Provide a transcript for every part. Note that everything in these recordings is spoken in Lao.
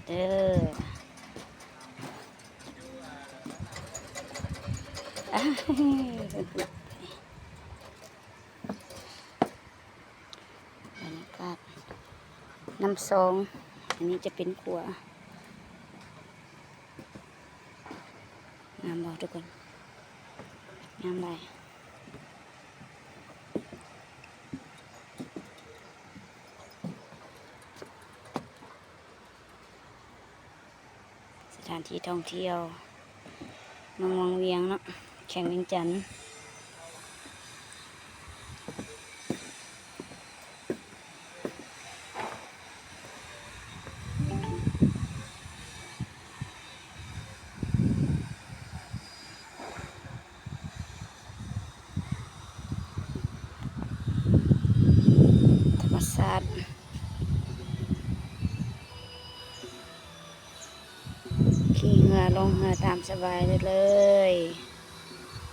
ເດີ ບັນຍາກາດນ້ຳຊອງ ອັນນີ້ຈະເປັນຂົວ ງາມບໍ່ທຸກຄົນ? ງາມຫຼາຍ. ສະຖານທີ່ທ່ອງທ່ຽວເມືອງວັງວຽງເນາະ ແຂວງວຽງຈັນ. ທຳມະຊາດ ຂີ່ເຮືອລ່ອງເຮືອຕາມສະບາຍໄດ້ເລີຍ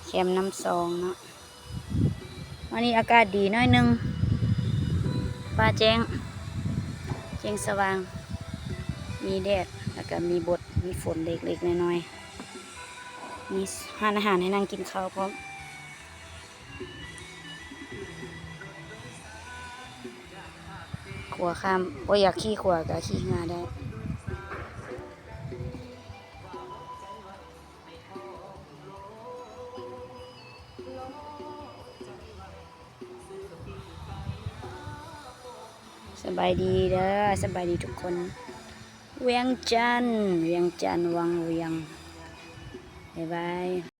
ແຄມນ້ຳຊອງເນາະ. ວັນນີ້ອາກາດດີໜ້ອຍໜຶ່ງ ຟ້າແຈ້ງ ແຈ້ງສະຫວ່າງ ມີແດດ ແລ້ວກະມີບົດ ມີຝົນເລັກໆນ້ອຍໆ ມີຮ້ານອາຫານໃຫ້ນັ່ງກິນເຂົ້າພ້ອມ. ຂົວຂ້າມ ບໍ່ຢາກຂີ່ຂົວກະຂີ່ເຮືອໄດ້. ສະບາຍດີເດີ ສະບາຍດີທຸກຄົນ. ວຽງຈັນ ວຽງຈັນ ວັງວຽງ ບາຍບາຍ.